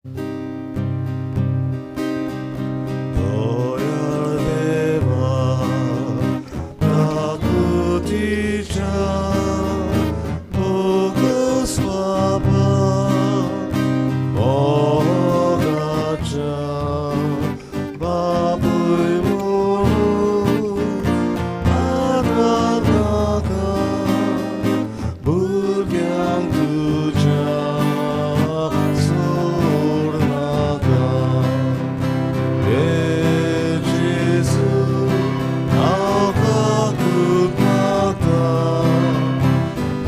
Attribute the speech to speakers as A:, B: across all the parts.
A: दयाळ देवा ताकदीच्या बोगस बाबा मोगाच्या बापूय म्हणून आदार नाका भुरग्यांक तुज्या सोड नाका. हे जेजू हांव काकूत मागता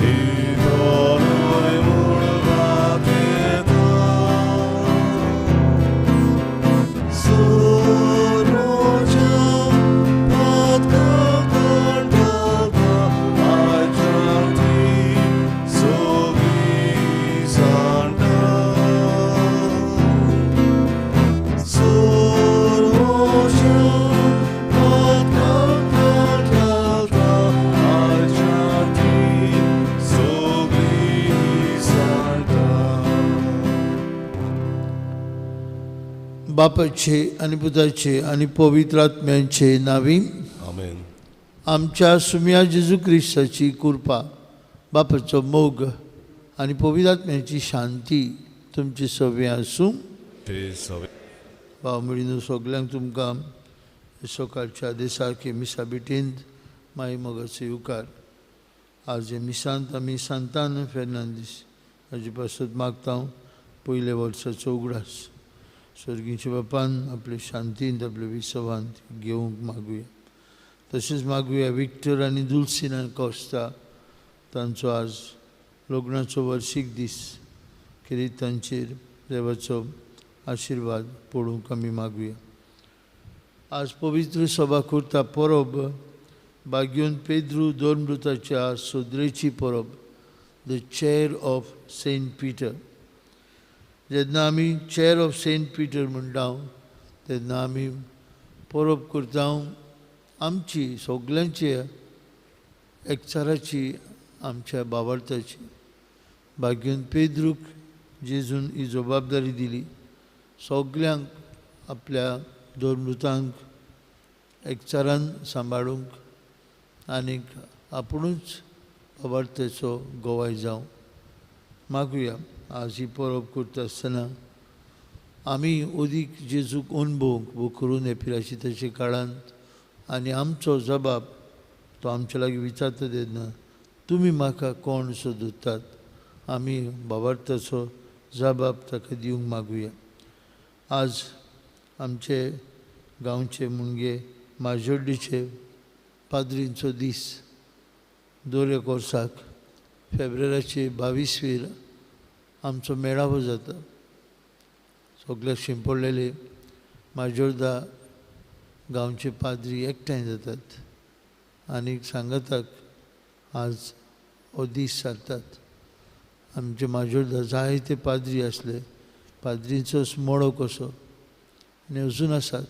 A: ती तोडय म्हूण दाखयता. सोड म्हज्या पातकां घालता आयच्यान ती सगळी सांडटा. सोड म्हज्या पातकां घालता आयच्यान ती सगळी सांडटा.
B: बापाचे आनी पुताचे आनी पवित्र आत्म्यांचे नावी.
A: आमेन.
B: आमच्या सुम्या जेजू क्रिस्ताची कृपा, बापाचो मोग आनी पवित्र आत्म्याची शांती तुमची सगळीं आसूं.
A: ते सगळे.
B: भाव भयणीनो, सगल्यांक तुमकां सकाळच्या दिसाक मिसा भेटींत माई मोगाचो येवकार. आज हे मिसांत आमी सांतान फेर्नांदीस हाजे पासत मागता. पयल्या वर्साचो उगडास सर्गीच्या बापान आपले शांतींत आपले विसवांत घेवंक मागुया. तशेंच मागुया विक्टर आनी दुलसिना कोस्ता तांचो आज लग्नाचो वर्सीक दीस, खेरीत तांचेर देवाचो आशिर्वाद पडूंक आमी मागुया. आज पवित्र सभा करता परब बाग्योन पेद्रू दोनमृताच्या सोदरेची परब, the chair of Saint Peter. जेन्ना आमी चेअर ऑफ सेंट पीटर म्हणटा तेन्ना आमी परब करता आमची सगल्यांची एकचाराची, आमच्या बाबार्थाची. बाग्योन पेद्रूक जेजून ही जबाबदारी दिली सगल्यांक आपल्या दोनमृतांक एकचारान सांबाळूंक आनीक आपुणूच बाबार्थाचो गोवाय जावं. मागुया आज ही परब करता आसतना आमी अदीक जेजूक अणभवूंक करून हे पिराशिताच्या काळांत आनी आमचो जबाब तो आमच्या लागीं विचारता तेन्ना तुमी म्हाका कोण सोदतात, आमी बाबार्थाचो जबाब ताका दिवंक मागुया. आज आमचे गांवचे मुणगे माजोड्डीचे पाद्रींचो दीस. दर एक वर्साक फेब्रेराचे 22वीर आमचो मेळावो जाता. सगळे शिंपडलेले माजोर्दा गांवचे पाद्री एकठांय जातात आनी सांगाताक आज हो दीस सारतात. आमचे माजोर्दा जायते पाद्री आसले, पाद्रींचोच मळो कसो आनी अजून आसात.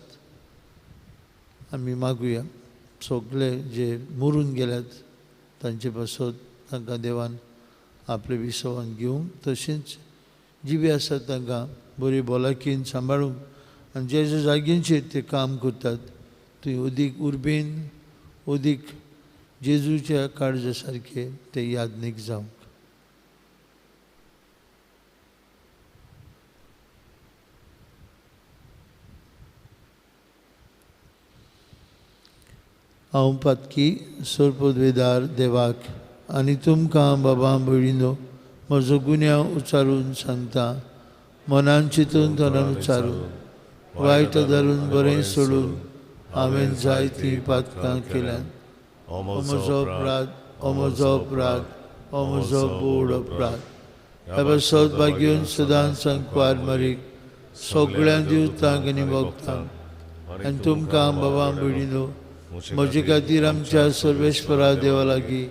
B: आमी मागुया सगळे जे मरून गेल्यात तांचे पासत तांकां देवान आपले विसवान घेवंक, तशेंच जिवे आसात तांकां बरी भलायकेन सांबाळूंक आनी जे जे जाग्यांचेर ते काम करतात थंय अदीक उर्बेन अदीक जेजूच्या काळजा सारके ते यादनीक जावंक. हांव पातकी सोरपदवेदार देवाक आनी तुमकां बाबा भयणीनो म्हजो गुन्यांव उचारून सांगता. मनान चिंतून तोंडान उच्चारून वायट धरून बरें सोडून हांवें जायतीं पातकां केल्यात. हो म्हजो अपराध, हो म्हजो अपराध, हो म्हजो बोड अपराध. ह्या पासत भाग्योन सदांच संकवार मारीक सगळ्यां दिवतांक आनी भोगतांक आनी तुमकां बाबा भयणीनो म्हजे खातीर आमच्या सर्वेस्परा देवा लागीं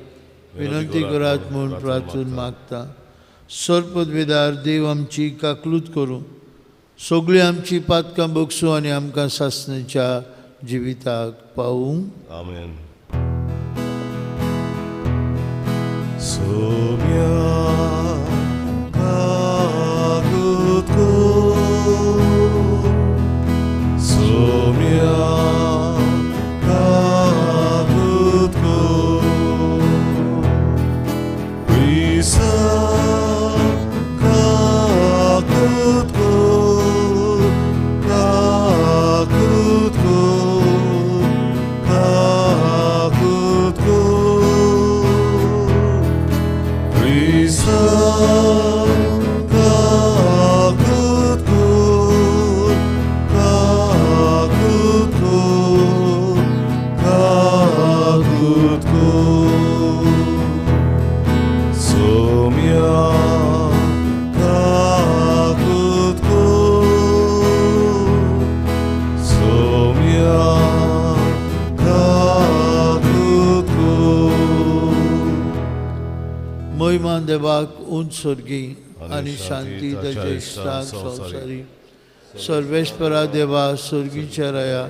B: विनंती करात म्हूण प्रार्थून मागता. सर्पदवेदार देव आमची काकलूत करूं, सगळीं आमची पातकां बगसूं आनी आमकां सासणाच्या जिविताक पावूं.
A: आमेन. सोम्या काकूत कर.
B: ओजान देवाक उंच स्वर्गी आनी शांती ताच्या इश्टांक संवसारी. सर्वेस्परा देवा स्वर्गीच्या राया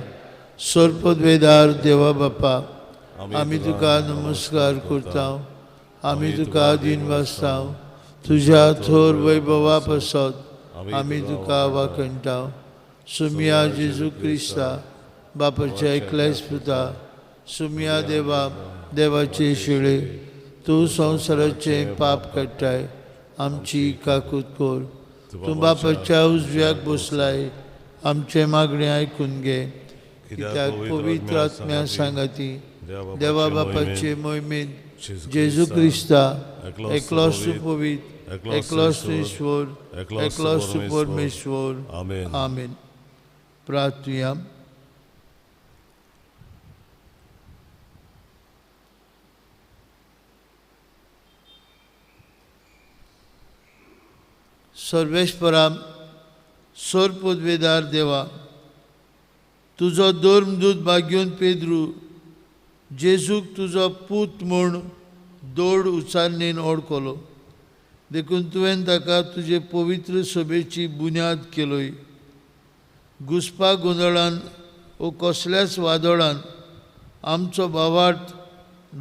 B: सर्पद्वेदार देवा बापा आमी तुका नमस्कार करता, आमी तुका दीन वाचता, तुज्या थोर वैभवा पासत आमी तुका वाखणटा. सुमिया जेजू क्रिस्ता बापाच्या एकल्याच पुता, सुमिया देवा देवाचे शिळे, तूं संवसाराचें पाप काडटाय आमची काकूत कर. तूं बापाच्या उजव्याक बसलाय, आमचें मागणें आयकून घे. कित्याक पवित्र आत्म्या सांगाती देवा बापाचे मोहिमेंत जेजू क्रिस्ता एकलोच तूं पवित्र, एकलोच तूं ईश्वर, एकलोच तूं परमेश्वर. आमेन. प्रार्थुया. सर्वेस्परा सर्पद्वेदार देवा तुजो धर्मदूत भाग्योन पेद्रू जेजूक तुजो पूत म्हूण दोड उचारणेन ओडकलो, देखून तुवें ताका तुजे पवित्र सभेची बुन्याद केलोय. घुसपा गोंदळान वो कसल्याच वादळान आमचो भावार्थ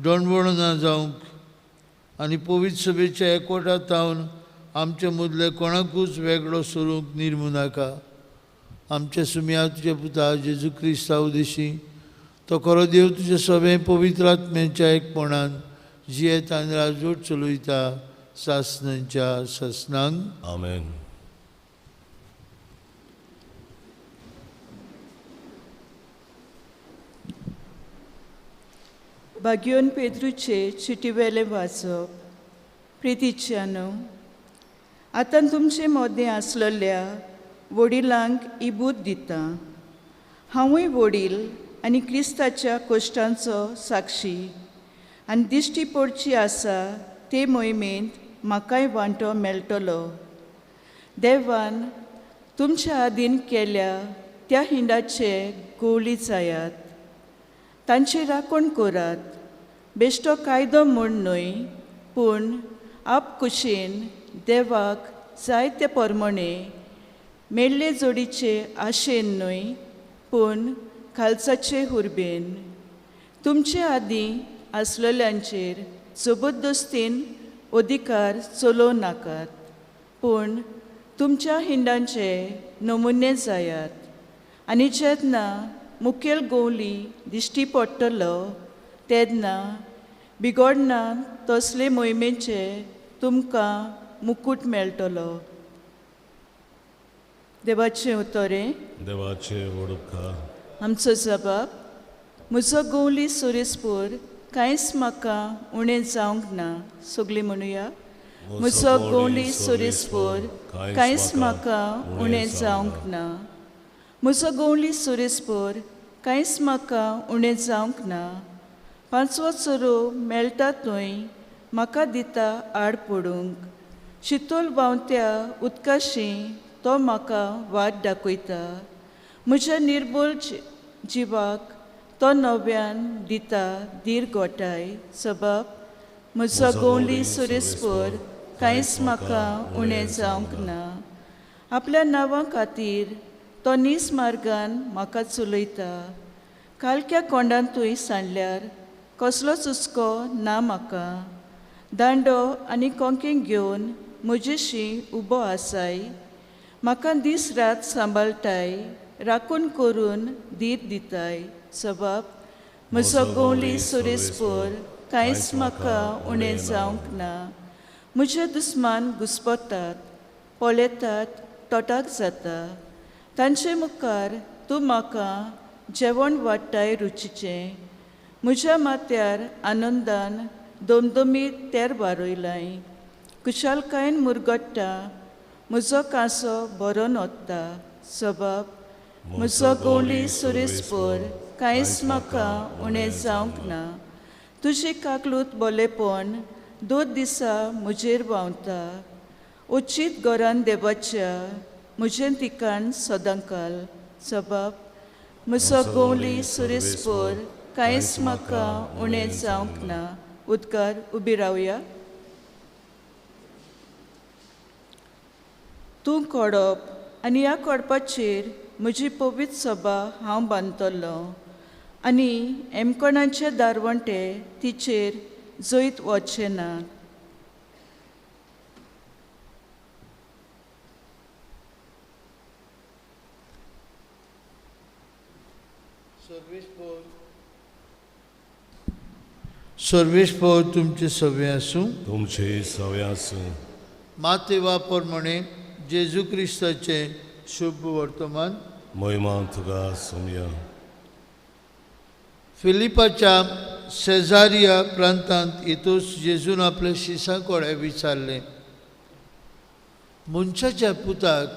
B: दणवणना जावंक आनी पवित्र सभेच्या एकवटा तावन आमचे मदले कोणाकूच वेगळो सरूंक निर्मू नाका. आमचे सुमया तुज्या पुता जेजू क्रिस्ता उदेशी तो खरो देव तुजे सगळें पवित्र आत्म्याच्या एकपणान जियेत आनी राजवट चलयता सासनांच्या सासनांक.
A: आमेन.
C: भाग्योन पेद्रूचे चिटीवेलें वाचप. प्रितीच्यानो, आतां तुमचे मोदें आसलेल्या वडिलांक इबूत दिता. हांवूय वडील आनी क्रिस्ताच्या कश्टांचो साक्षी आनी दिश्टी पडची आसा ते मोहिमेंत म्हाकाय वांटो मेळटलो. देवान तुमच्या आदीन केल्या त्या हिंडाचे गोवली जायात, तांची राखण करात. बेश्टो कायदो म्हूण न्हय, पूण आपकुशीन देवाक जाय ते प्रमाणे मेल्ले जोडीचे आशेन न्हय, पूण खालसाचे हुरबेन. तुमचे आदीं आसलेल्यांचेर जबरदस्तीन अधिकार चलोवं नाकात, पूण तुमच्या हिंडांचे नमुने जायात. आनी जेन्ना मुखेल गोवली दिश्टी पडटलो तेन्ना बिगोडना तसले मोहिमेचे तुमकां मुकूट मेळटलो. देवाचें उतरें.
A: देवाचें वडुपकार.
C: आमचो जबाब. म्हजो गोवली सुरेसपूर कांयच म्हाका उणें जावंक ना. सगळीं म्हणुया, म्हजो गोवली सुरेसपूर कांयच म्हाका उणें जावंक ना. म्हजो गोवली सुरेसपूर कांयच म्हाका उणें जावंक ना. पांचवो चरो मेळटा थंय म्हाका दिता आड पडूंक. शितोल व्हांवत्या उदकाशी तो म्हाका वाट दाखयता. म्हज्या निर्बोल जिवाक तो नव्यान दिता धीर गोठाय. सबब म्हजो गोवली सुरेसपूर कांयच म्हाका उणें जावंक ना. आपल्या नांवा खातीर तो नीस मार्गान म्हाका चलयता. कालक्या कोंडांतूय सांडल्यार कसलोच हुस्को ना म्हाका. दांडो आनी कोंकें घेवन म्हजेशी उबो आसाय. म्हाका दीस रात सांबाळटाय, राखून करून धीर दिताय. सबब म्हजो गोवली सुरेसपूर कांयच म्हाका उणें जावंक ना. म्हजे दुस्मान घुस्पतात, पळयतात, तोटाक जाता. तांचे मुखार तूं म्हाका जेवण वाडटाय रुचीचें. म्हज्या माथ्यार आनंदान दमदमीत तेर वारयलाय. कुशालकायेन मुरगट्टा, म्हजो कांसो भरोन वता. सबब म्हजो गोवली सुरेसपूर कांयच म्हाका उणें जावंक ना. तुजी काकलूत बोलेपण दोन दिसा म्हजेर व्हांवता. उचीत घरान देवाच्या म्हजें ठिकाण सदांकाल. सबब म्हजो गोवली सुरेसपूर कांयच म्हाका उणें जावंक ना. उदकार उबी रावया. तूं कोडप आनी ह्या कोडपाचेर म्हजी पवित्र सभा हांव बांदतलो आनी एमकोणाचे दारवंटे तिचेर जैत वचचे नात.
B: सर्वेस्पोर तुमचे सवे आसूं.
A: तुमचे सवे आसूं.
B: माते वापर म्हणे जेजू क्रिस्ताचें शुभ वर्तमान.
A: महिमा तुका सोमया.
B: फिलिपाच्या सेजारिया प्रांतांत येतूच जेजून आपल्या शिसां कडेन विचारलें, मनशाच्या पुताक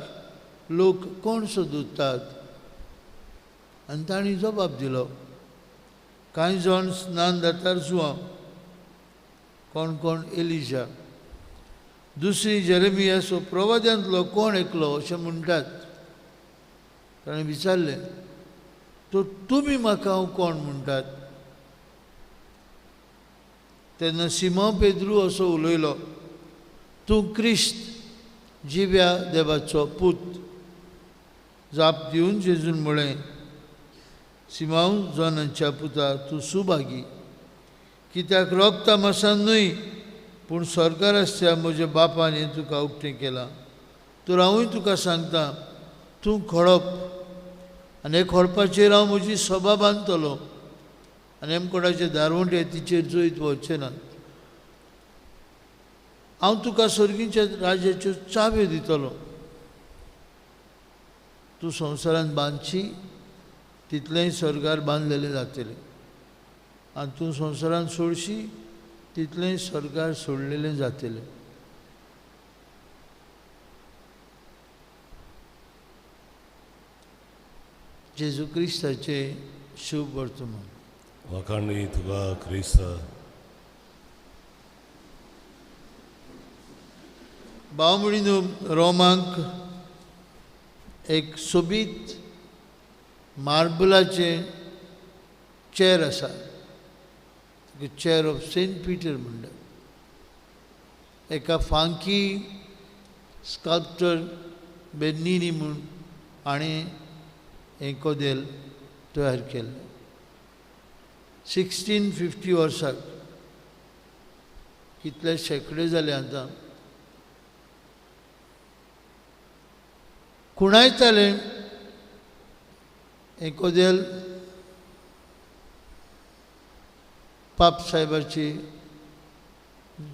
B: लोक कोण सोदतात? आनी तांणी जबाब दिलो, कांय जाण स्नान दातार जुआंव, कोण कोण एलिजा, दुसरी जेरेमियास हो प्रवाद्यांतलो कोण एकलो अशें म्हणटात. ताणें विचारलें, तर तुमी म्हाका हांव कोण म्हणटात? तेन्ना सिमांव पेद्रू असो उलयलो, तूं क्रिस्त जिव्या देवाचो पूत. जाप दिवन जेजून म्हळें, सिमांव जॉनाच्या पुता, तूं सुभागी, कित्याक रोगता मासान न्हय पूण सरकार आसच्या म्हज्या बापान हें तुका उक्तें केलां. तर हांवूय तुका सांगता, तूं खडप आनी हे खडपाचेर हांव म्हजी सभा बांदतलो आनी हेमकोडाचे दारवंटे तिचेर जैत वचचे नात. हांव तुका सर्गीच्या राज्याच्यो चाव्यो दितलो. तूं संवसारांत बांदची तितलेंय स्वर्गार बांदलेलें जातलें आनी तूं संवसारांत सोडशी तितलेंय स्वर्गार सोडलेलें जातलें. जेजू क्रिस्ताचें शुभ वर्तमान.
A: वाखाणी तुका क्रिस्ता.
B: भाव म्हणून रोमांक एक सोबीत मार्बलाचें चेर आसा, चेर ऑफ सेंट पीटर म्हणटात. एका फांकी स्कल्प्टर बेर्निनी म्हूण हाणें हें कदेल तयार केल्लें. 1650 वर्साक, कितले शेंकडे जाले आतां. खुणायतालें हें कदेल पाप साहेबाची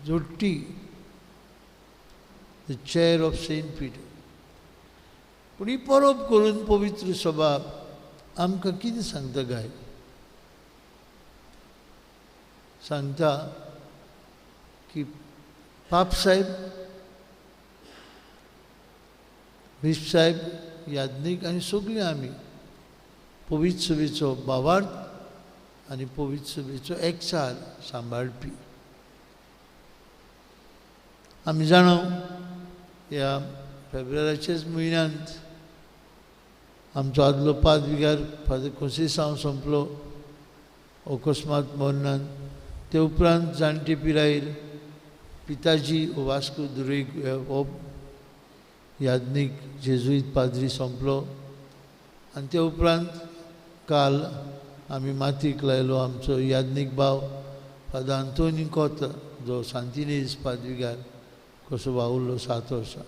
B: जोडटी, the chair of Saint Peter. पूण ही परब करून पवित्र सभा आमकां कितें सांगता काय? सांगता की पाप साहेब, बिश्प साहेब, याज्ञीक आनी सगळीं आमी पवित्र सभेचो भावार्थ आनी पवित्र सभेचो एकचार सांबाळपी. आमी जाणा ह्या फेब्रुवारीच्याच म्हयन्यांत आमचो आदलो पादविगार फादर कोंसेसांव सोंपलो अकस्मात मरणान. ते उपरांत जाणटे पिरायेर पिताजी वास्को दुरेग हो याज्ञीक जेजुईत पाद्री सोंपलो आनी ते उपरांत काल आमी मातीक लायलो आमचो याज्ञीक भाव फादर आंतोनी कोता, जो सांतिनेज पादविगार कसो वावुरलो 7 वर्सां.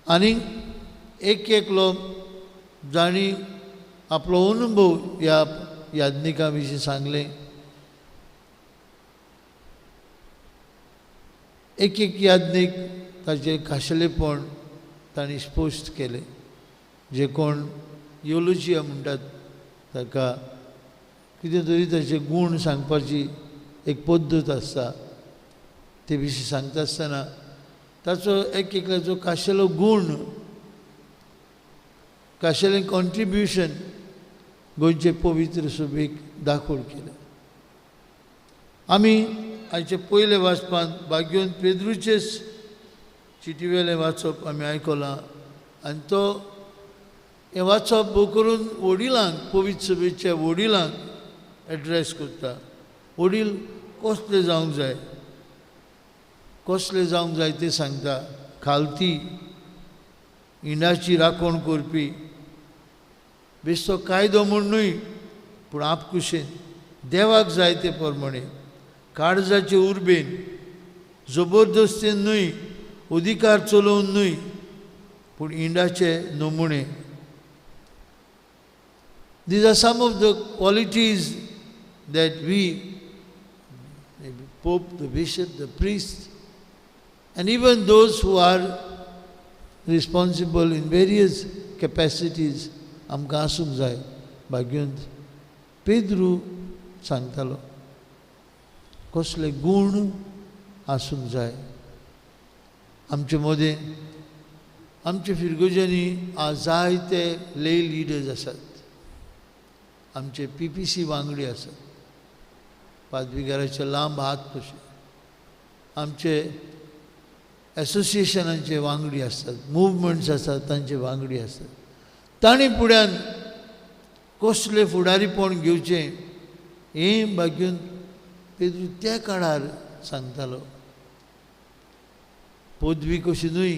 B: आनी एक एकलो जांणी आपलो अनुभव ह्या याज्ञिकां विशीं सांगलें, एक एक याज्ञीक ताचें खाशेलेपण तांणी स्पश्ट केलें. जे कोण योलोजिया म्हणटात ताका कितें तरी ताचे गूण सांगपाची एक पद्दत आसता, ते विशीं सांगता आसतना ताचो एक एकल्याचो खाशेलो गूण, खाशेलें कॉन्ट्रिब्युशन गोंयचे पवित्र सभेक दाखोवन केलें. आमी आयचे पयले वाचपांत भाग्योन पेद्रूचेच चिटीवेलें वाचप आमी आयकलां आनी तो हें वाचप भोव करून वडिलांक, पवित्र सभेच्या वडिलांक एड्रेस करता. वडील कसले जावंक जाय, कसले जावंक जाय तें सांगता. खालती इंडाची राखण करपी बेश्टो कायदो म्हूण न्हय पूण आपकुशेन देवाक जाय ते प्रमाणे काळजाचे उर्बेन जबरदस्तीन न्हय अधिकार चलोवन न्हय पूण इंडाचे नमुणे. These are some of the qualities that we, maybe Pope, the Bishop, the priest, and even those who are responsible in various capacities, आमकां आसूंक जाय. भाग्यंत पेद्रू सांगतालो कसले गूण आसूंक जाय आमचे मदें. आमचे फिरगोजांनी आज जायते ले लिडर्स आसात, आमचे पी पी सी वांगडी आसात, पादविगाराचे लांब हात कशे आमचे एसोसिएशनांचे वांगडी आसतात, मुवमेंट्स आसात तांचे वांगडी आसतात. तांणी फुड्यान कसलें फुडारीपण घेवचें हें भाग्यून पेद्रू त्या काळार सांगतालो. पदवी कशी न्हय,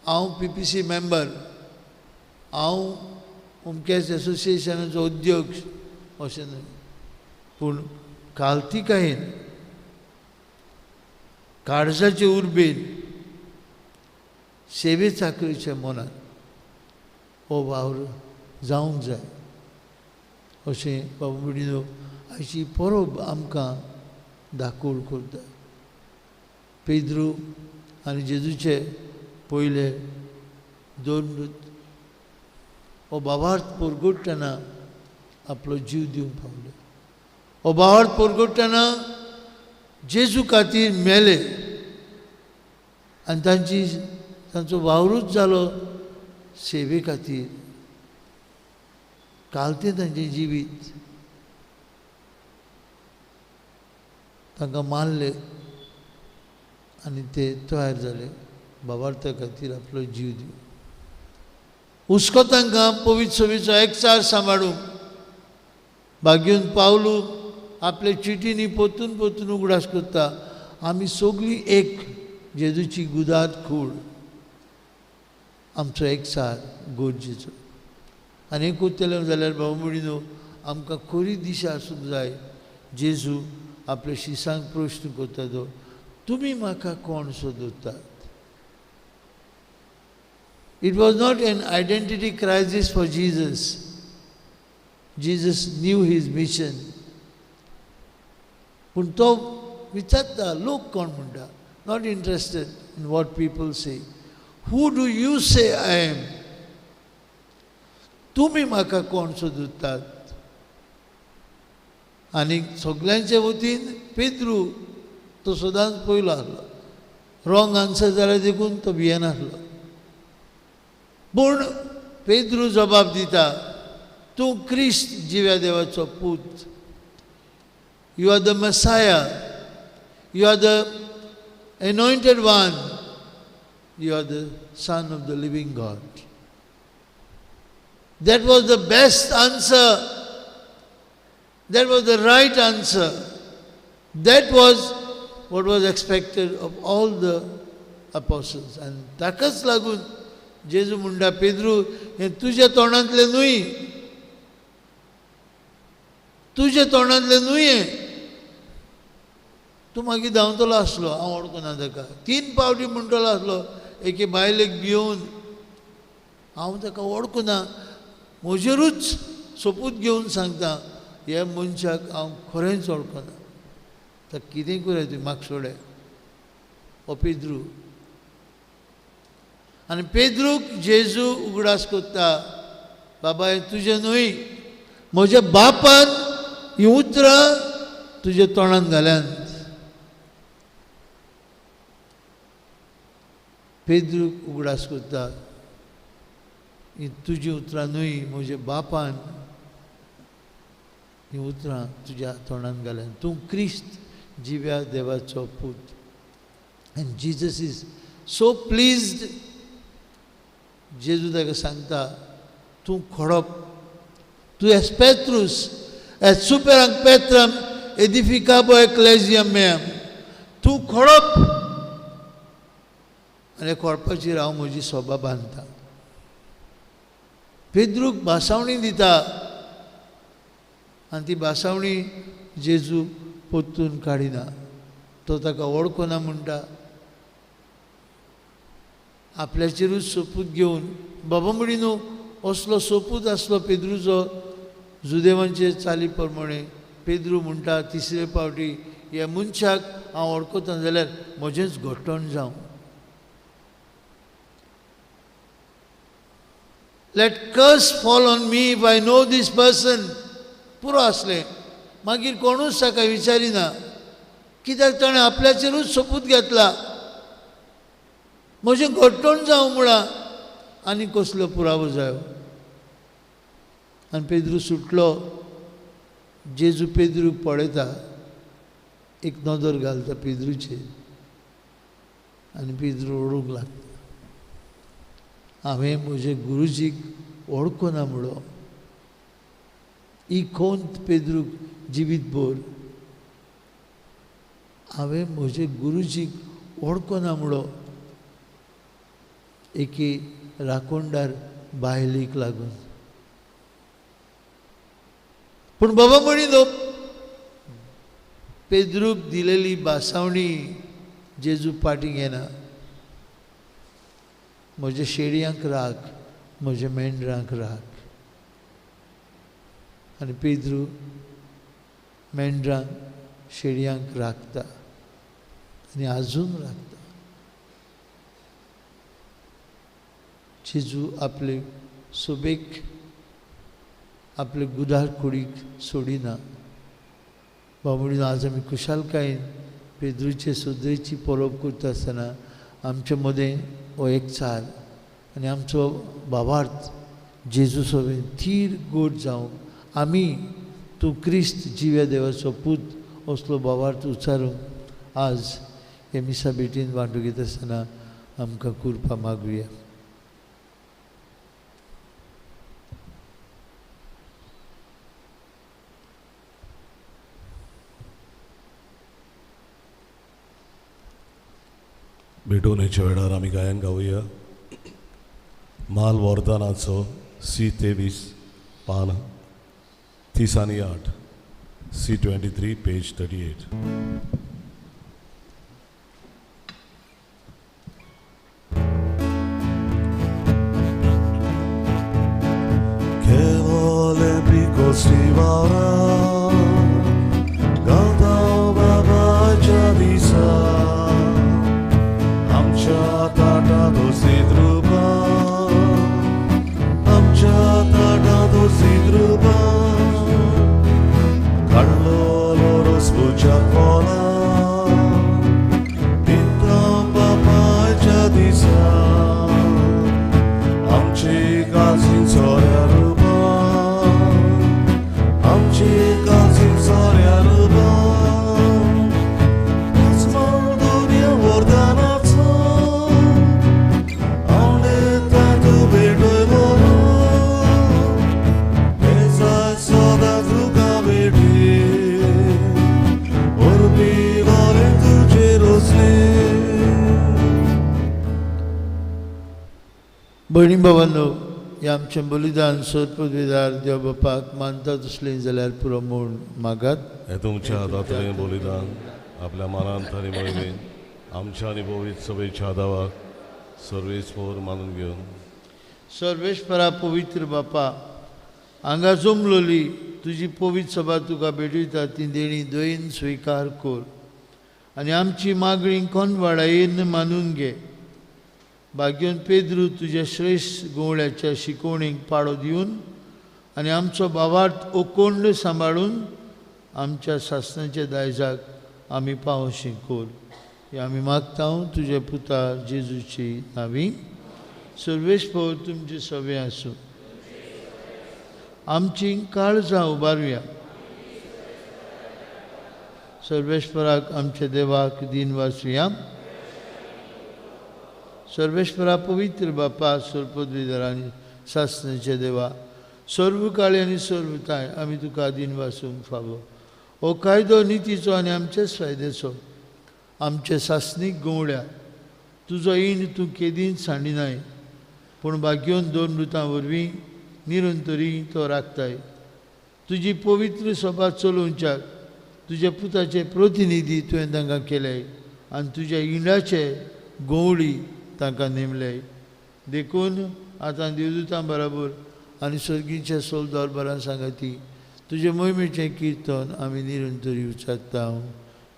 B: हांव पी पी सी मेंबर, हांव अमक्याच एसोसिएशनाचो अध्यक्ष अशें न्हय, पूण कालतिकायेन काळजाचे उर्बेन सेवे चाकरीच्या मनान हो वावर जावंक जाय अशें बाबा भयणीनो आयची परब आमकां दाखोवड करता. पेद्रू आनी जेजूचे पयले दोन हो बाबार्थ परगट्टना आपलो जीव दिवंक पावले. हो बाबार्थ परगट्टना जेजू खातीर मेले आनी तांचो वावरूच जालो सेवे खातीर. कालतें तांचें जिवीत, तांकां मारले आनी ते तयार जाले बाबार्था खातीर आपलो जीव दिवंक. हुस्को तांकां पवित्र सभेचो एकचार सांबाळूंक भाग्यून पावलू आपले चिटींनी परतून परतून उगडास करता, आमी सगळीं एक जेजूची गुदाद कूड, आमचो एकचार गरजेचो. आनी हें करतले जाल्यार भाव भयणीनो आमकां खरी दिशा आसूंक जाय. जेजू आपल्या शिसांक प्रश्न करता तो, तुमी म्हाका कोण सोदतात? It was not an identity crisis for Jesus. Jesus knew his mission. पूण तो विचारता लोक कोण म्हणटा, not interested in what people say. Who do you say I am? तुमी म्हाका कोण सोदतात? आनी सगल्यांचे वतीन पेद्रू तो सदांच पयलो आसलो. रॉंग आन्सर जाल्यार देखून तो भियेनासलो. पूण पेद्रू जबाब दिता, तूं क्रिस्त जिव्या देवाचो पूत. You are the Messiah, you are the anointed one, you are the son of the living God. That was the best answer. That was the right answer. That was what was expected of all the apostles. आनी ताकाच लागून जेजू म्हणटा, पेद्रू, हें तुज्या तोंडांतलें न्हय, तुज्या तोंडांतलें न्हय हें. तूं मागीर धांवतलो आसलो, हांव वळखना ताका. तीन पावटी म्हणटलो आसलो एके बायलेक भियोवन, हांव ताका वळखना, म्हजेरूच सोपूत घेवन सांगता, ह्या मनशाक हांव खरेंच वळखना. ताका कितें करूं तुवें, म्हाका सोडे. हो पेद्रू. आनी पेद्रूक जेजू उगडास करता, बाबा हें तुजें न्हय, म्हज्या बापान हीं उतरां तुज्या तोंडान घाल्यांत. पेद्रूक उगडास करता, हीं तुजीं उतरां न्हय, म्हज्या बापान हीं उतरां तुज्या तोंडान घाल्यांत. तूं क्रिस्त जिव्या देवाचो पूत. And Jesus is so pleased. जेजू ताका सांगता, तूं खडप, तूं es Petrus, et super hanc Petram edificabo ecclesiam meam. तूं खडप. आनी कोळपाचेर हांव म्हजी सोबा बांदता. पेद्रूक भासावणी दिता आनी ती भासावणी जेजू परतून काडिना. तो ताका वळखना म्हणटा. आपल्याचेरूच सोपूत घेवन बाबा म्हणी न्हू असलो सोपूत आसलो पेद्रूचो जुदेवांचे चाली प्रमाणे. पेद्रू म्हणटा तिसरे पावटी ह्या मनशाक हांव वळखता जाल्यार म्हजेंच घट्टण जावं. Let curse fall on me if I know this person. पुरो आसलें. मागीर कोणूच ताका विचारिना कित्याक ताणें आपल्याचेरूच सोपूत घेतला म्हजें घट्टण जावं म्हळां. आनी कसलो पुरावो जायो. आनी पेद्रू सुटलो. जेजू पेद्रूक पळयता, एक नदर घालता पेद्रूचेर आनी पेद्रू रडूंक लागता. हांवें म्हजे गुरुजीक वळखना म्हणलो. ही खोंत पेद्रूक जिवीत भर. हांवें म्हजे गुरुजीक वळखना म्हणलो एके राखणदार बायलेक लागून. पूण बाबा म्हणी न्हू पेद्रूक दिलेली भासावणी जेजू फाटीं घेना. म्हज्या शेळयांक राख, म्हज्या मेंढरांक राख. आनी पेद्रू मेंढरांक शेळयांक राखता आनी आजून राखता. जेजू आपले सोबेक आपले गुदार कुडीक सोडिना. बाबा आज आमी खुशालकायेन पेद्रूचे सोदरेची परब करता आसतना आमचे मदें हो एकचार आनी आमचो भावार्थ जेजू सोबेन थीर गोड जावंक आमी तूं क्रिस्त जिव्या देवाचो पूत असलो भावार्थ उच्चारूंक आज हे मिसा भेटीन वांटू घेता आसतना आमकां कुरपा मागुया.
A: भेटवणेच्या वेळार आमी गायन गावया. माल वरदानाचो सी 23 पान 30 आनी 8, सी 23 पेज 38. Che piccoli varà, cantò बाबा दिसा, आमच्या ताटा दोसी द्रुपा, आमच्या ताटा दोसी द्रुपा, काडलो रोस पुजा कोला, दिता बाबाच्या दिसा, आमची काजीन सोऱ्या रुपा, आमची काजीन सोऱ्या रुपा,
B: भयणी भावांनो, हें आमचें बलिदान सोदपदवेदार देव बापाक मानता तसलें जाल्यार पुरो म्हूण मागात.
A: हें तुमच्या हातांतलें बलिदान आपल्या मनांत आनी मोहिमेन आमच्या आनी पवित्र सभेच्या दावाक सर्वेस्पर मानून घेवन.
B: सर्वेस्परा पवित्र बापा, हांगा जमलोली तुजी पवित्र सभा तुका भेटयता ती देणी दयेन स्विकार कर आनी आमची मागणी कोनवाडायेन मानून घे. भाग्यन पेद्रू तुज्या श्रेश्ठ गवळ्याच्या शिकवणीक पाळो दिवन आनी आमचो भावार्थ ओकोंड सांबाळून आमच्या सासणाच्या दायजाक आमी पावशी कर. हें आमी मागता तुज्या पुता जेजूची नावी. सर्वेस्पर तुमचे सवे आसूं. आमची काळजां उबारुया. सर्वेस्पराक आमच्या देवाक दीन वाचुया. सर्वेस्परा पवित्र बापा, सर्पद्विधर आनी सासणाच्या देवा, सर्व काळी आनी सर्वताय आमी तुका दीन वासूंक फावो. हो कायदो नितीचो आनी आमच्याच फायद्याचो आमच्या सासणीक गवळ्या तुजो ईंड तूं केदींच सांडिनाय, पूण भाग्योन दोन रुतां वरवीं निरंतरी तो राखताय। तुजी पवित्र सभा चलोवच्याक तुज्या पुताचे प्रतिनिधी तुवें तांकां केले आनी तुज्या इंडाचे गवळी तांकां नेमले। देखून आतां देवदूतां बराबर आनी सर्गीच्या सोलदार बरां सांगाती तुजे मोहिमेचें किर्तन आमी निरंतरी उच्चारता।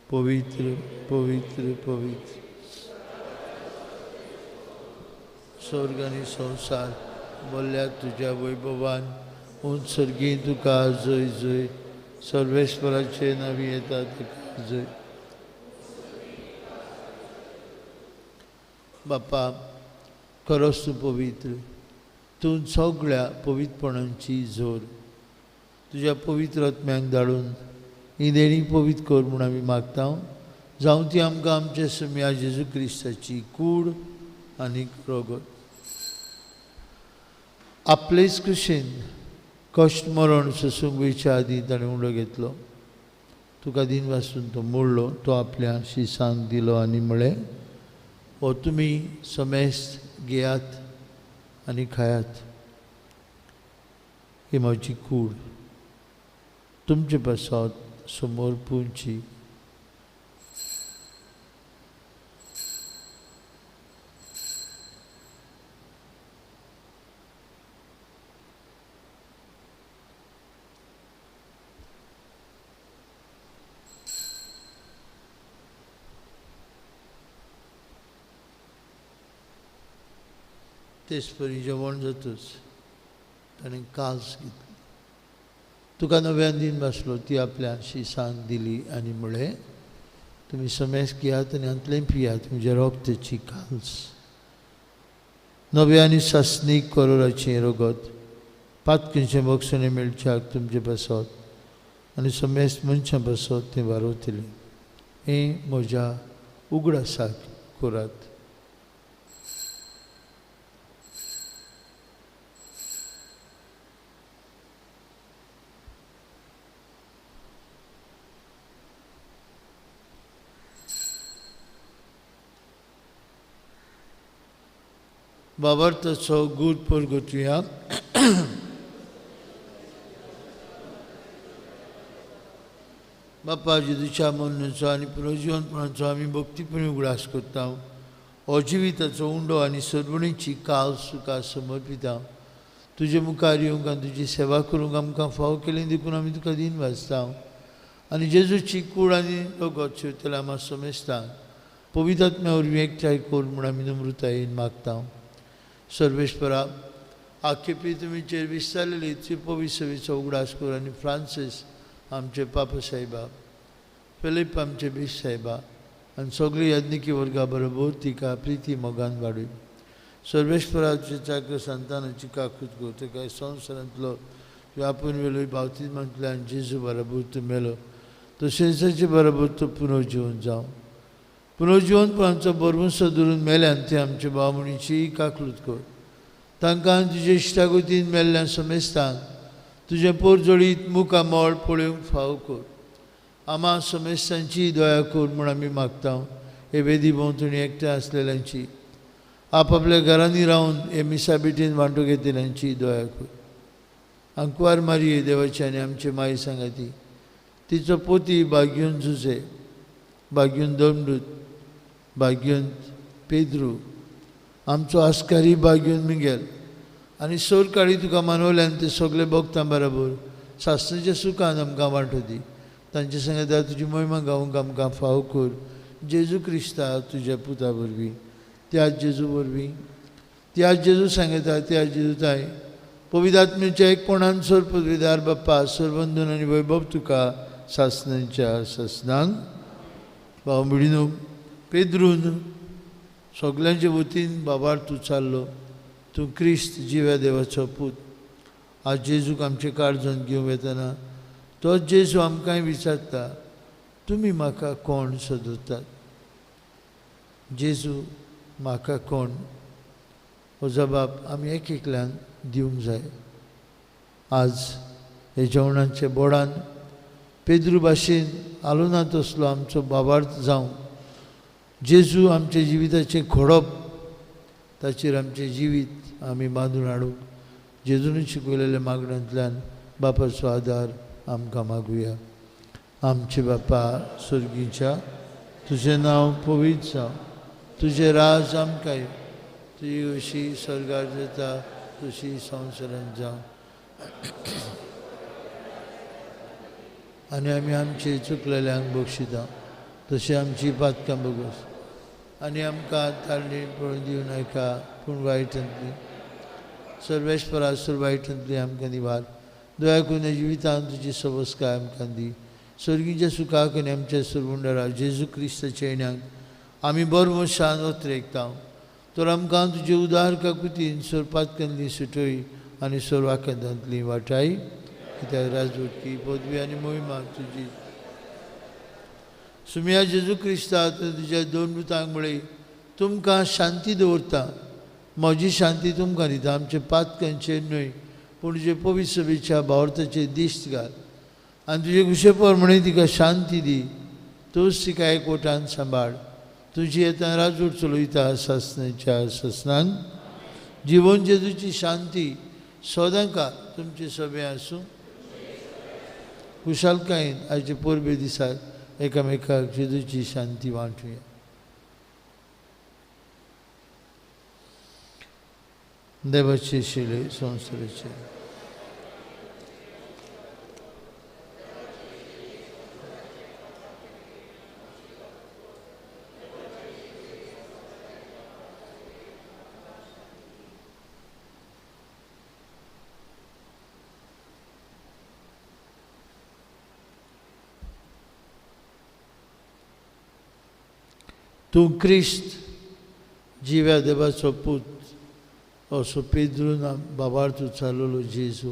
B: पवित्र पवित्र पवित्र स्वर्ग आनी संवसार बोल्ल्या तुज्या वैभवान। उंच सर्गी तुका जय जय, सर्वेश्वराचे नांवी येता तुका जय। बापा खरोच तूं पवित्र, तूं सगळ्या पवित्रपणांची जोर। तुज्या पवित्र आत्म्यांक धाडून ही देणी पवित्र कर म्हूण आमी मागता। जावं ती आमकां आमच्या सुम्या जेजू क्रिस्ताची कूड आनी रगत। आपलेच कुशीन कश्ट मरण सोसूंक वयच्या आदीं ताणें उंडो घेतलो। तुका दिन वासून तो मोडलो, तो आपल्या शिसांक दिलो आनी म्हळें, हो तुमी समेस्त घेयात आनी खायात, ही म्हजी कूड तुमचे पासत समोर पुंची। तेच परी जेवण जातच ताणें कास घेतली, तुका नव्यान दिन बसलो, ती आपल्या शिसांक दिली आनी म्हळें, तुमी समेस्त घेयात आनी हांतलें पियात, म्हज्या रोगताची काल्स, नव्या आनी सासणीक करोराचें रगत, पातकेचें बक्षणें मेळच्याक तुमचे पासत आनी समेस्त मनशां पासत तें वारवतलें। हें म्हज्या उगडासाक करात। बाबर्थचो गूट परगटुया। बापा जेजूच्या मरणाचो आनी पुनर्जिवनपणाचो आमी भक्तीपणी उगडास करता। हो जिविताचो उंडो आनी सर्वणीची काल तुका समर्पिता। तुजे मुखार येवंक आनी तुजी सेवा करूंक आमकां फावो केली देखून आमी तुका दिन वाचता। आनी जेजूची कूड आनी रगत शेवतल्या आमकां समेस्तांक पवित्र आत्म्या वरवीं एकठांय कर म्हूण आमी नम्रतायेन मागता। सर्वेश्वरा, आखेपी तुमीचेर विस्तारलेली पवित्र सेवेचो उगडास कर आनी फ्रांसीस आमचे पापा साहेबा, फिलीप आमचे बीस साहेबा आनी सगळी याज्ञिकी वर्गा बरोबर तिका प्रिती मोगान वाडय। सर्वेश्वराचे चाकर संतानाची काकूत कर, ताका संवसारांतलो व्यापून वेलो बावतीमांतल्यान जेजू बरोबर तूं मेलो, तशेंच ताचे बरोबर तूं पुनर्जिवन जावं। पुनर्जिवनपणाचो बरवंसो धरून मेल्यान ते आमचे भावणीची काकलूत कर। तांकां तुजे इश्टागतीन मेल्ल्या समेस्तांक तुजें पोरजोळीत मुखामळ पळोवंक फावो कर। आमा समेस्तांची दया कर म्हूण आमी मागता। हे वेदी भोंवतणी एकठांय आसलेल्यांची, आपआपल्या घरांनी रावन हे मिसाबेटीन वांटो घेतल्यांची दया कर। आंकवार मारये देवाची आनी आमचे माई सांगाती, तिचो पोती बाग्यून जुजे, बाग्यून दमडूत, बाग्यून पेद्रू, आमचो आस्कारी बाग्यून मिगेल आनी सोरकाळी तुका मानवल्यान ते सगळे भक्तां बरोबर सासणाच्या सुखान आमकां वांटो दी। तांचे सांगाता तुजी मोहिमा गावंक आमकां फावो कर। जेजू क्रिस्ता तुज्या पुता वरवीं, त्याच जेजू वरवीं, त्याच जेजू सांगता, त्याच जेजू ताय पवित्र आत्म्याच्या एकपणान सोर पदवीदार बाप्पा सर्वंदन आनी वैभव तुका सासणाच्या सासणांक। भाव भयणीनो, पेद्रून सगल्यांचे वतीन बाबार तूं चाललो, तूं क्रिस्त जिव्या देवाचो पूत। आज जेजूक आमचें काळजान घेवंक येतना तोच जेजू आमकांय विचारता, तुमी म्हाका कोण सोदतात? जेजू म्हाका कोण? हो जबाब आमी एक एकल्यान दिवंक जाय। आज हे जेवणाचे बोडान पेद्रू भाशेन आलो ना तसलो आमचो बाबार्थ जावं जेजू आमच्या जिविताचें खोडप, ताचेर आमचें जिवीत आमी बांदून हाडूंक जेजून शिकयलेल्या मागण्यांतल्यान बापाचो आदार आमकां मागुया. आमचे बापा स्वर्गीच्या, तुजें नांव पवित्र जावं, तुजें राज आमकां येवं, तुजी अशी स्वर्गार जाता तशी संवसारांत जावं. आनी आमी आमचे चुकलेल्यांक बक्षिता तशें आमची पातकां बगस, आनी आमकां ताळणी पळोवन दिवं नाका, पूण वायटांतली सर्वेस्परा सर वायटांतली आमकां निवार. दया करून जिवितांत तुजी सवस्काय आमकां दी. स्वर्गीच्या सुखाक आनी आमच्या सरवुंडरा जेजू क्रिस्ताच्या येण्याक आमी बरवशान ओतरेकता. तर आमकां तुजे उदार काकुतीन सोरपातकांतली सुटय आनी सोरवाकांतांतली वाटाय. कित्याक राजवटकी पदवी आनी मोहिमा तुजी. सुमिया जेजू क्रिस्ता तुज्या दोन दुतांक म्हळें, तुमकां शांती दवरता, म्हजी शांती तुमकां दिता. आमचे पातकांचेर न्हय पूण तुजे पवित्र सभेच्या भावार्थाचेर दिश्ट घाल आनी तुजे कुशेपर म्हणे तिका शांती दी. तूंच तिका एकवटान सांबाळ. तुजी येता राजवट चलयता सासनाच्या सासनान. जिवन जेजूची शांती सदांकाळ तुमचे सभे आसूं. खुशालकायेन आयचे परबे दिसाक एकामेकाक जेजूची शांती वांटुया. देवाचे शिले संवसाराचे तूं क्रिस्त जिव्या देवाचो पूत असो पेद्रून बाबार्थ चालवलो जेजू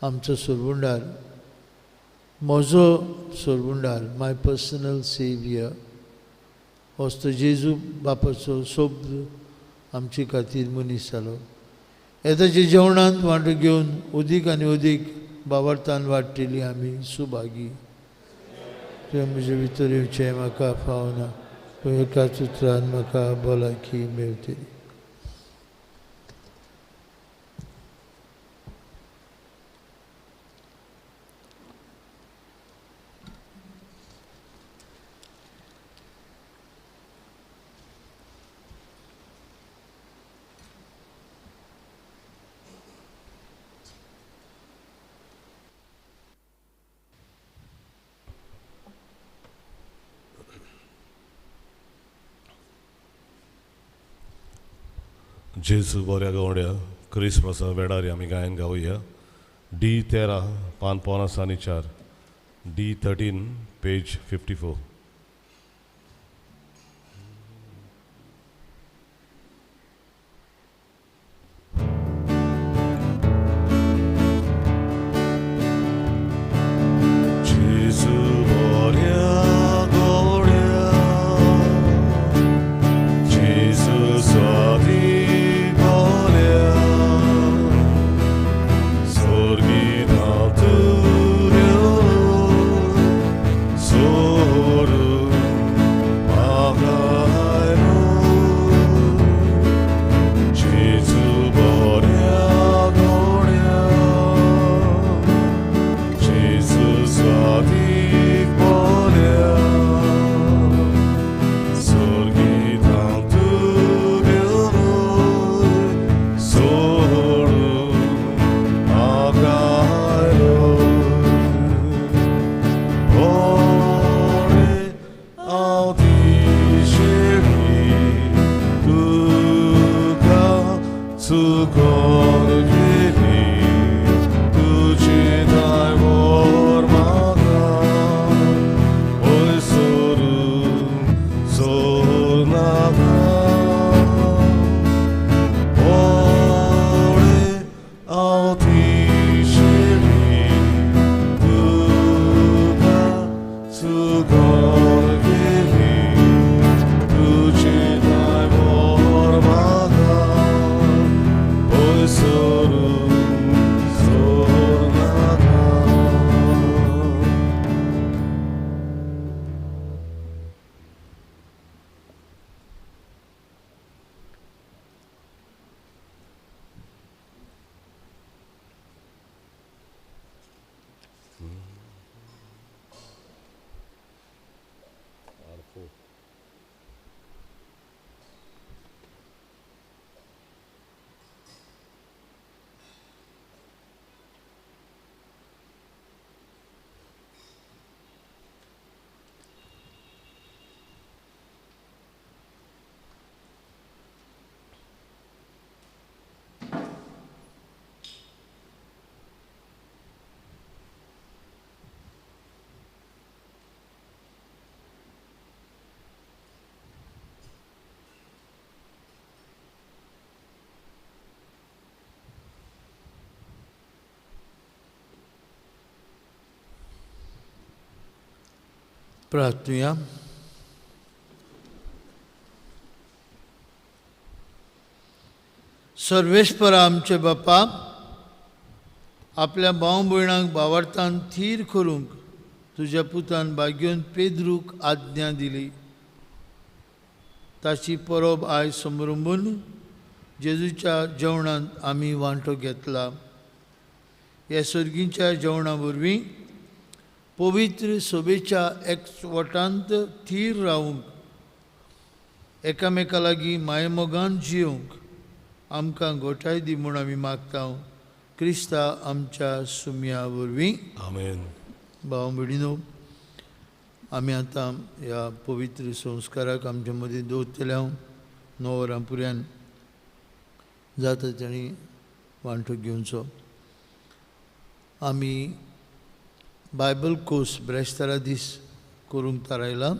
B: आमचो सोरबुंडार, म्हजो सोरबुंडार, माय पर्सनल सेवियर असो जेजू बापाचो सोब्द आमचे खातीर मनीस जालो. येताच्या जेवणांत वांटो घेवन अदीक आनी अदीक बाबार्थान वाडटली आमी सुभागी. तुवें म्हजे भितर येवचें म्हाका फावना, पूण एकाच उतरान म्हाका भलायकी मेळटली.
A: जेजू बऱ्या गवड्या क्रिसमसा वेळार आमी गायन गावया. डी 13 पान 54, डी 13 पेज 54. जेजू बऱ्या गवड्या, जेजू स्वादी
B: प्रार्थुया. सर्वेस्परा आमचे बापा, आपल्या भाव भयणांक भावार्थान थीर करूंक तुज्या पुतान भाग्योन पेद्रूक आज्ञा दिली. ताची परब आयज समरंबून जेजूच्या जेवणांत आमी वांटो घेतला. ह्या सर्गीच्या जेवणा वरवीं पवित्र सभेच्या एकवटांत थीर रावूंक, एकामेका लागीं मायमोगान जियोंक आमकां गोठाय दी म्हूण आमी मागता क्रिस्ता आमच्या सुमया वरवीं.
A: आमेन.
B: भाव भयणीनो, आमी आतां ह्या पवित्र संस्काराक आमचे मदीं दवरतले. हांव 9 वरां पुऱ्यान जाता ताणी वांटो घेवचो. आमी बायबल कोर्स ब्रेस्तारा दीस करूंक थारायला,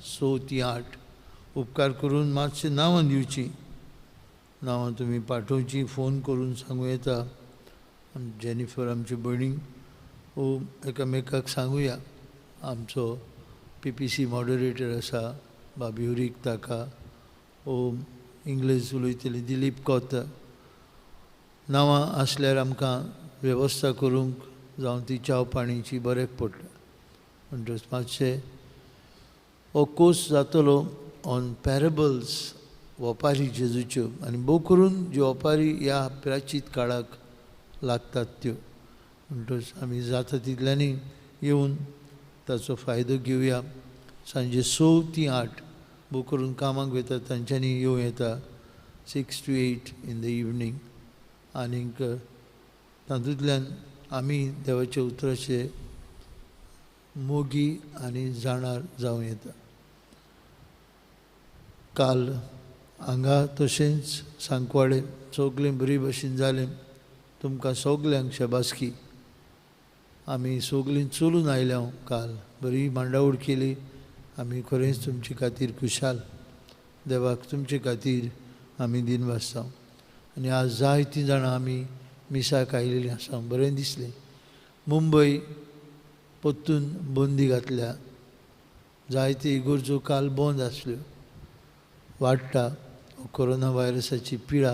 B: 6 ते 8. उपकार करून मातशें नांवां दिवचीं, नांवां तुमी पाठोवचीं, फोन करून सांगूं येता. जेनिफर आमची भयणीक ओ एकामेकाक सांगुया. आमचो PPC moderator आसा बाबी हुरीक, ताका ओ इंग्लीश उलयतली दिलीप कोत. नांवां आसल्यार आमकां वेवस्था करूंक जावं ती च्याव पाणीची बऱ्याक पडटा. म्हणटच मातशें हो कोर्स जातलो ऑन पॅरेबल्स, वपारी जेजूच्यो, आनी भोव करून ज्यो वपारी ह्या प्राचीत काळाक लागतात त्यो. म्हणटच आमी जाता तितल्यांनी येवन ताचो फायदो घेवया. सांजे 6 ते 8 भोव करून कामाक वयता तांच्यांनी येवं येता, 6 to 8 in the evening. आनीक तातूंतल्यान आमी देवाच्या उतराचे मोगी आनी जाणार जावं येता. काल हांगा तशेंच सांकवाळे सगळें बरी भशेन जालें. तुमकां सगल्यांक शाबासकी. आमी सगळीं चलून आयल्या काल, बरी मांडावळ केली. आमी खरेंच तुमचे खातीर खुशाल. देवाक तुमचे खातीर आमी दिनवासता. आनी आज जायतीं जाणां आमी मिसाक आयिल्लीं आसा, बरें दिसलें. मुंबय परतून बंदी घातल्या, जायती इगर्जो काल बंद आसल्यो. वाडटा कोरोना व्हायरसाची पिडा,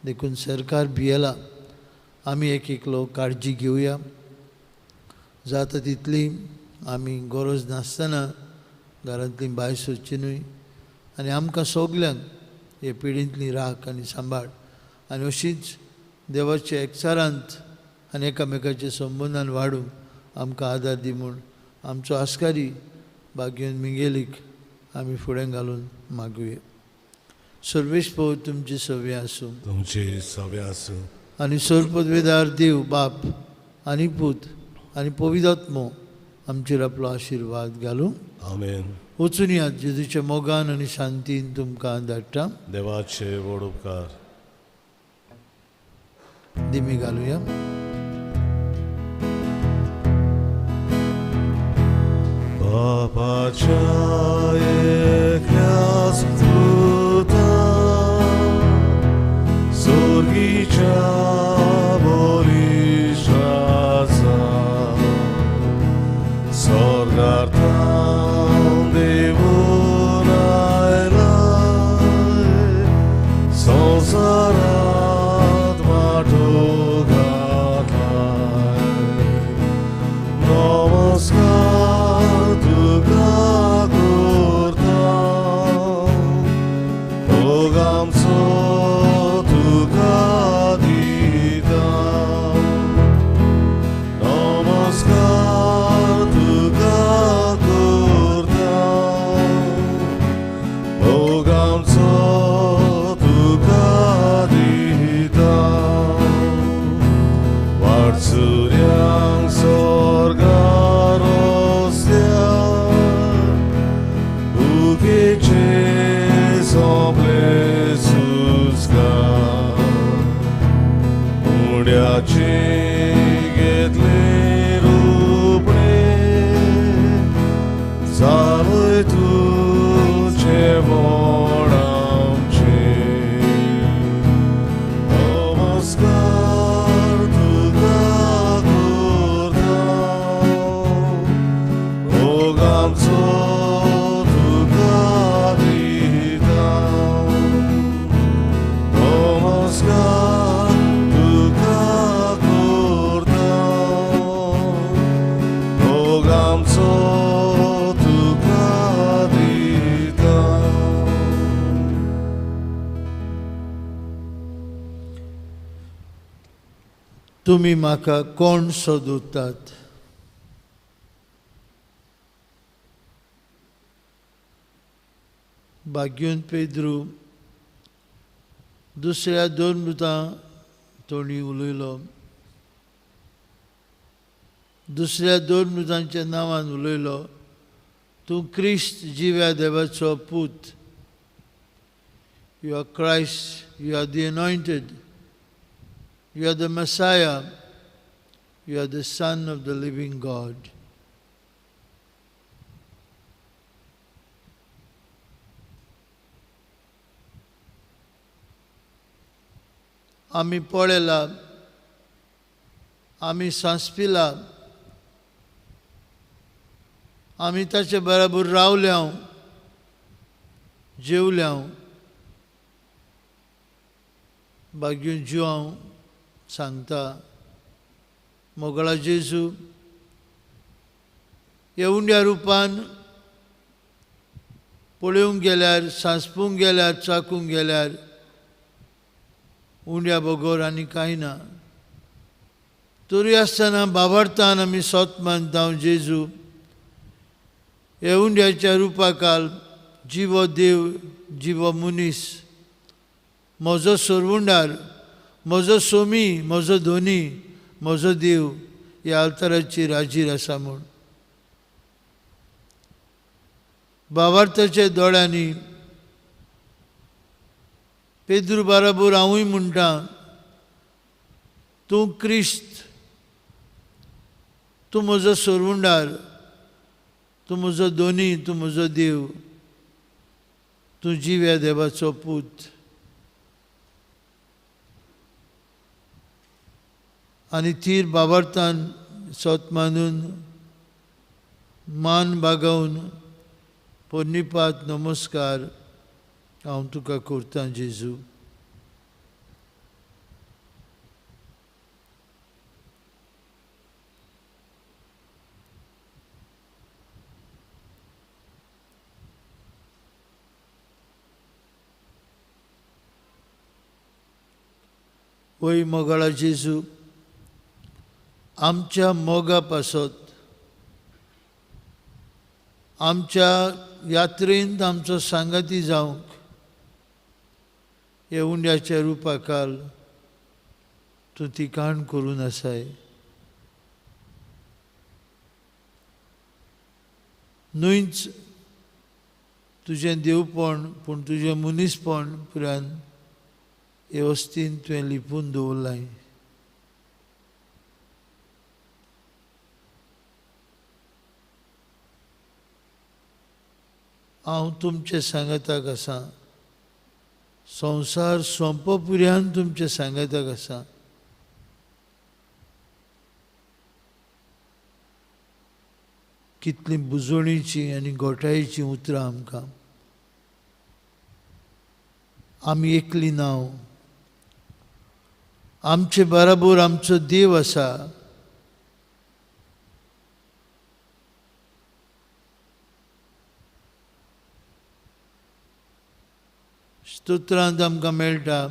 B: देखून सरकार भियेला. आमी एक एकलो काळजी घेवया. जाता तितली आमी गरज नासतना घरांतली भायर सरची न्हय. आनी आमकां सगल्यांक हे पिडींतली राख आनी सांबाळ, आनी अशीच देवाच्या एकचारांत आनी एकामेकाच्या संबंदान वाडूंक आमकां आदार दी म्हूण आमचो आस्कारी भाग्योन मिंगेलीक आमी फुडें घालून मागुया. सर्वेस्पर तुमचे सवे आसूं,
A: तुमचे सवे आसूं.
B: आनी सर्वपदवेदार देव बाप आनी पूत आनी पवित्र आमचेर आपलो आशिर्वाद घालूं.
A: आमेन.
B: वचून यात जेजूच्या मोगान आनी शांतीन तुमकां धाडटा.
A: देवाचे व्हड उपकार.
B: दिमी घालुया.
A: बापाच्या एकल्याच पुता सोर्गीच्या बलिश्ठाचा स्वर्गार थावन देवून आयलाय संवसारात वाटो घातलाय. नमस्कार तुका करता मोगांचो तुका दिता. नमस्कार तुका करता मोगांचो तुका दिता. वाटसुऱ्यांक स्वर्गार वसल्या भुकेचे सोंपले सुस्कार उड्याचे घेतले रुपणे जालय तुजें व्हड आमचें. नमस्कार तुका करता मोगांचो
B: तुमी म्हाका कोण सोदतात? भाग्यून पेद्रू दुसऱ्या दोन दुतां तोंडी उलयलो, दुसऱ्या दोन दुतांच्या नांवान उलयलो, तूं क्रिस्त जिव्या देवाचो पूत. You are Christ, you are the anointed, you are the Messiah, you are the Son of the living God. आमी पळयला, आमी सांसपिला, आमी ताचे बराबर रावल्या, जेवल्या. भाग्यून जिवांव सांगता, मोगळा जेजू ह्या उंड्या रुपान पळोवंक गेल्यार, सांसपूंक गेल्यार, चाकूंक गेल्यार उंड्या बगर आनी कांय ना. तरी आसतना बाबडतान आमी सोत मानता जेजू ह्या उंड्याच्या रुपाकाल जिवो देव, जिवो मनीस, म्हजो सोरवुंडार, म्हजो सोमी, म्हजो धोनी, म्हजो देव ह्या आल्ताराचेर हाजीर आसा म्हूण. बाबार्थाच्या दोळ्यांनी पेद्रू बाराबर हांवूय म्हणटा, तूं क्रिस्त, तूं म्हजो सोरवुंडार, तूं म्हजो दोनी, तूं म्हजो देव, तूं जिव्या देवाचो पूत. आनी तीर बाबरतान सोत मानून मान बागोवन पोन्नीपात नमस्कार हांव तुका करतां जेजू. वय मोगाळा जेजू, आमच्या मोगा पासत, आमच्या यात्रेंत आमचो सांगाती जावंक ह्या उंड्याच्या रुपाकाल तूं ती काण करून आसाय. न्हूच तुजें देवपण पूण तुजें मनीसपण पुरान हे वस्तीन तुवें लिपून दवरलां. हांव तुमचे सांगाताक आसा, संवसार सोंपपुऱ्यान तुमचे सांगाताक आसा. कितली बुजवणीची आनी गोठायेचीं उतरां आमकां. आमी एकली नांव, आमचे बराबर आमचो देव आसा. स्तोत्रांत आमकां मेळटा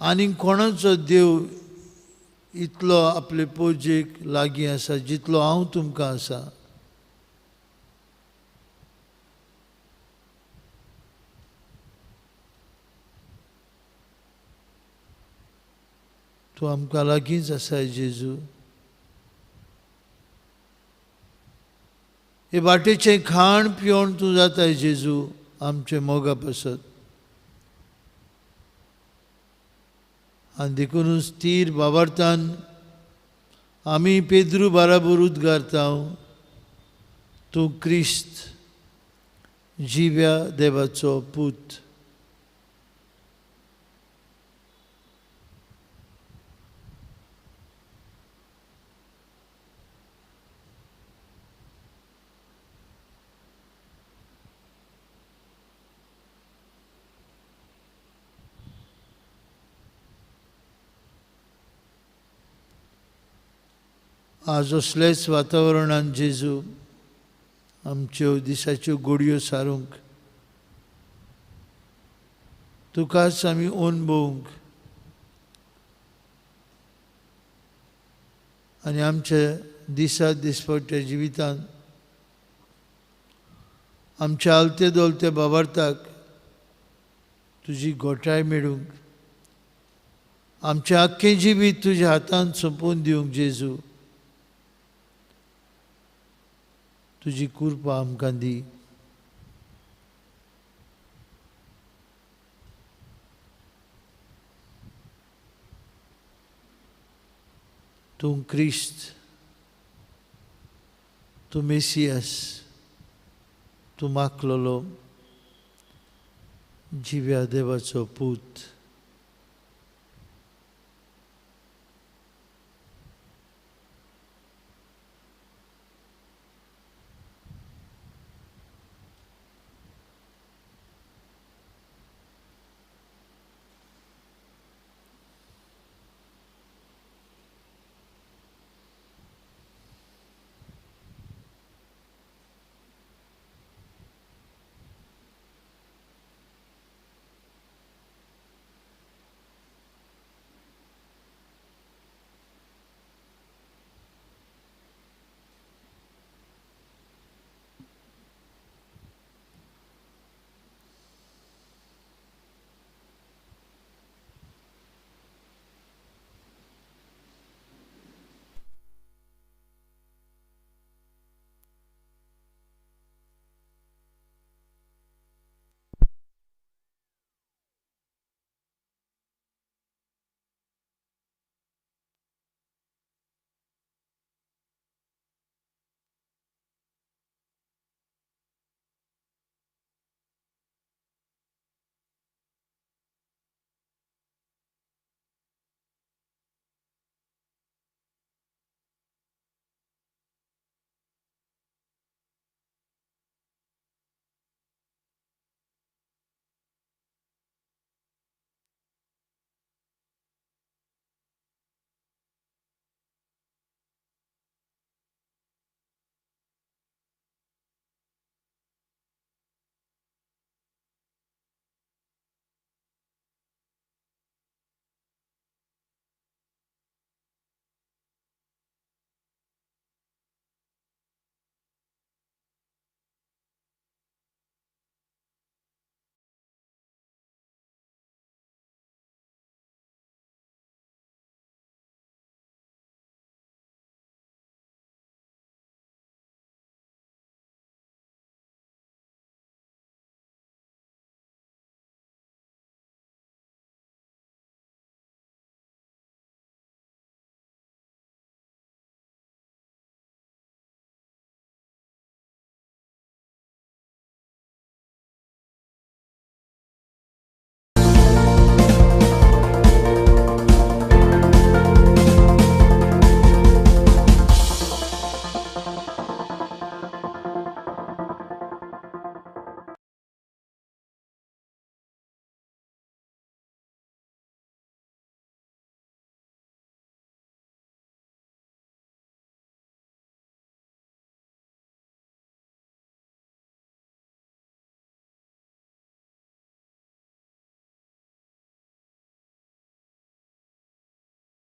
B: आनी कोणाचो देव इतलो आपले पोजेक लागीं आसा जितलो हांव तुमकां आसा. तूं आमकां लागींच आसा जेजू. हे वाटेचें खाण पिवन तूं जाताय जेजू आमचे मोगा पासत. आनी देखूनच तीर बाबार्थान आमी पेद्रू बाराबर उद्गारता, तूं क्रिस्त जिव्या देवाचो पूत. आज असलेच वातावरणान जेजू आमच्यो दिसाच्यो गोडयो सारूंक तुकाच आमी अणभवूंक आनी आमच्या दिसा दिसपट्ट्या जिवितांत आमच्या आलते दोलते बाबार्थाक तुजी गोठाय मेळूंक, आमचें आख्खें जिवीत तुज्या हातांत सोंपोवन दिवंक जेजू तुजी कृपा आमकां दी. तूं क्रिस्त, तूं मेसियास, तूं माखलेलो जिव्या देवाचो पूत.